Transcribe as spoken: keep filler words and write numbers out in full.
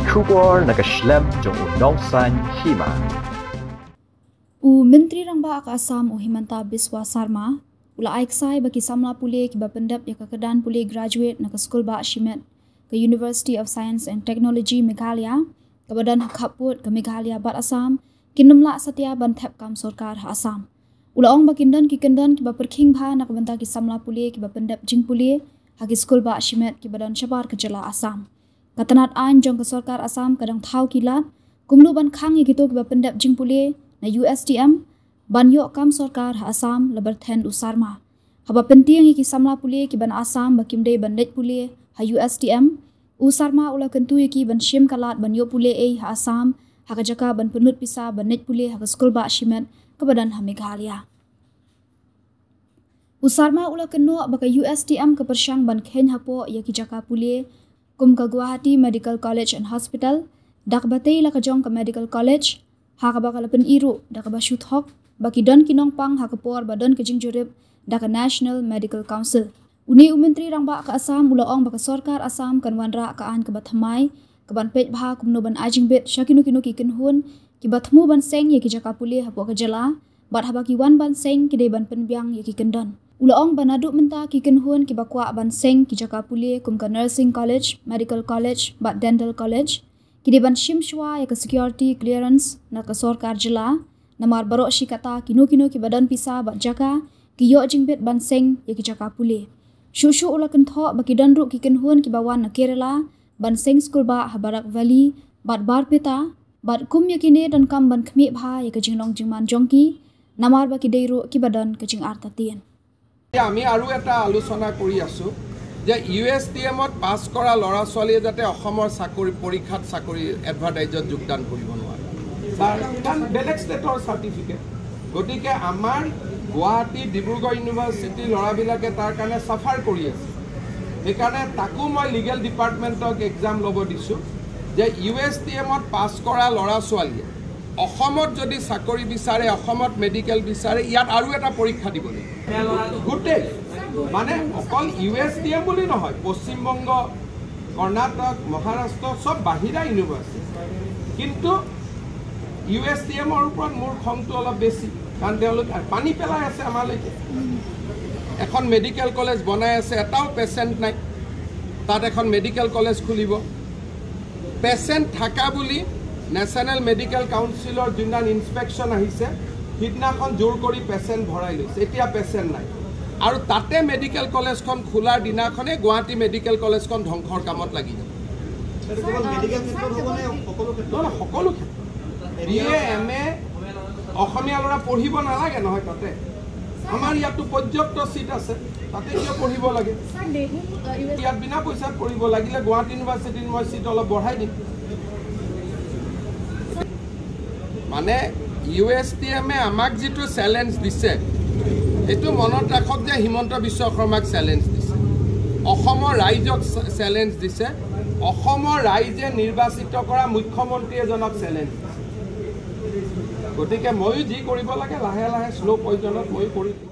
Khubor na ka shlem jong u nongsan hima. U Myntri Rangbah ka Assam u Himanta Biswa Sarma u la ai ksai ba ki samla pule kiba pyndep ïa ka kyrdan pule graduate na ka skulbah shimet ka University of Science and Technology Meghalaya kaba don ha khappud ka Meghalaya bad Assam kin ym lah satia ban thep kam sorkar ha Assam. U la ong ba kin don ki kyndon kiba pyrkhing bha na ka bynta ki samla pule kiba pyndep jingpule ha ki skulbah shimet kiba don shabar ka jylla Assam. Ka tnat aiñ jong ka sorkar Assam ka dang thaw ki lad kumno ban khang ïa kito kiba pyndep jingpule na U S T M ban ïoh kam sorkar ha Assam, la byrthen u Sarma. Haba pyntieng ïa ki samla pule kiba na Assam ba kim dei ban leit pule ha U S T M, u Sarma u la kyntu ïa ki ban shim ka lad ban ïoh pule ei ha Assam ha ka jaka ban pynlut pisa ban leit pule ha ka skulbah shimet kaba don ha Meghalaya. U Sarma u la kynnoh ba ka U S T M ka pyrshang ban kheiñ hapoh ïa ki jaka pule kum ka Guwahati Medical College and Hospital da kaba tei la ka jong ka Medical College, ha kaba ka la pyni ruh da kaba shu thok ba ki don ki nongpang ha ka por ba don ka jingjurip da ka National Medical Council. Une u Myntri Rangbah ka Assam u la ong ba ka sorkar Assam kan wanrah ka aiñ kaba thymmai kaban peit bha kumno ban ai jingbit sha kino kino ki kynhun kiba thmu ban seng ïa ki jaka pule hapoh ka jylla bad haba ki wan ban seng ki dei ban pynbiang ïa ki kyndon. U la ong ba naduh mynta ki kynhun kiba kwah ban seng ki jaka pule kum ka Nursing College, Medical College bad Dental College ki dei ban shim shuwa ïa ka security clearance na ka sorkar jylla, namar baroh shi katta kino kino kiba don pisa bad jaka ki ïoh jingbit ban seng ïa ki jaka pule. Shuh shuh u la kynthoh ba ki don ruh ki kynhun kiba wan na Kerala ban seng skulbah ha Barak Valley bad Barpeta, bad kum ïa kine donkam ban khmih bha ïa ka jinglong jingman jong ki, namar ba ki dei ruh kiba don ka jingartatien. এতিয়া আমি আৰু এটা আলোচনা কৰি আছো যে ইউ এছ টি এমত পাছ কৰা ল'ৰা ছোৱালীয়ে যাতে অসমৰ চাকৰি পৰীক্ষাত চাকৰি এডভাৰটাইজত যোগদান কৰিব নোৱাৰে বা কাৰণ বেলেগ ষ্টেটৰ চাৰ্টিফিকেট। গতিকে আমাৰ গুৱাহাটী, ডিব্ৰুগড় ইউনিভাৰ্চিটিৰ ল'ৰাবিলাকে তাৰ কাৰণে চাফাৰ কৰি আছে। সেইকাৰণে তাকো মই লিগেল ডিপাৰ্টমেণ্টক এক্সাম ল'ব দিছোঁ যে ইউ এছ টি এমত পাছ কৰা ল'ৰা ছোৱালীয়ে অসমত যদি চাকৰি বিচাৰে, অসমত মেডিকেল বিচাৰে, ইয়াত আৰু এটা পৰীক্ষা দিব লাগিব। গোটেই মানে অকল ইউ এছ টি এম বুলি নহয়, পশ্চিমবংগ, কৰ্ণাটক, মহাৰাষ্ট্ৰ, চব বাহিৰা ইউনিভাৰ্চিটি। কিন্তু ইউ এছ টি এমৰ ওপৰত মোৰ খংটো অলপ বেছি, কাৰণ তেওঁলোকে পানী পেলাই আছে আমালৈকে। এখন মেডিকেল কলেজ বনাই আছে, এটাও পেচেণ্ট নাই, তাত এখন মেডিকেল কলেজ খুলিব। পেচেণ্ট থাকা বুলি নেশ্যনেল মেডিকেল কাউন্সিলৰ যোনদিনা ইনস্পেকশ্যন আহিছে, সিদিনাখন জোৰ কৰি পেচেণ্ট ভৰাই লৈছে, এতিয়া পেচেণ্ট নাই। আৰু তাতে মেডিকেল কলেজখন খোলাৰ দিনাখনে গুৱাহাটী মেডিকেল কলেজখন ধ্বংসৰ কামত লাগি যাব। এইটো কেৱল মেডিকেল ক্ষেত্ৰত হ'ব নে সকলো ক্ষেত্ৰত? নহয়, নহয়, সকলো ক্ষেত্ৰত। বি এ, এম এ, অসমীয়া ল'ৰা পঢ়িব নালাগে নহয় তাতে। আমাৰ ইয়াতো পৰ্যাপ্ত চিট আছে, তাতে কিয় পঢ়িব লাগে? ইয়াত বিনা পইচাত পঢ়িব লাগিলে গুৱাহাটী ইউনিভাৰ্চিটিত মই চিট অলপ বঢ়াই দিম। মানে ইউ এছ টি এমে আমাক যিটো চেলেঞ্জ দিছে, সেইটো মনত ৰাখক যে হিমন্ত বিশ্ব শৰ্মাক চেলেঞ্জ দিছে, অসমৰ ৰাইজক চেলেঞ্জ দিছে, অসমৰ ৰাইজে নিৰ্বাচিত কৰা মুখ্যমন্ত্ৰী এজনক চেলেঞ্জ দিছে। গতিকে ময়ো যি কৰিব লাগে লাহে লাহে শ্ল' পয়জনত ময়ো কৰি দিম।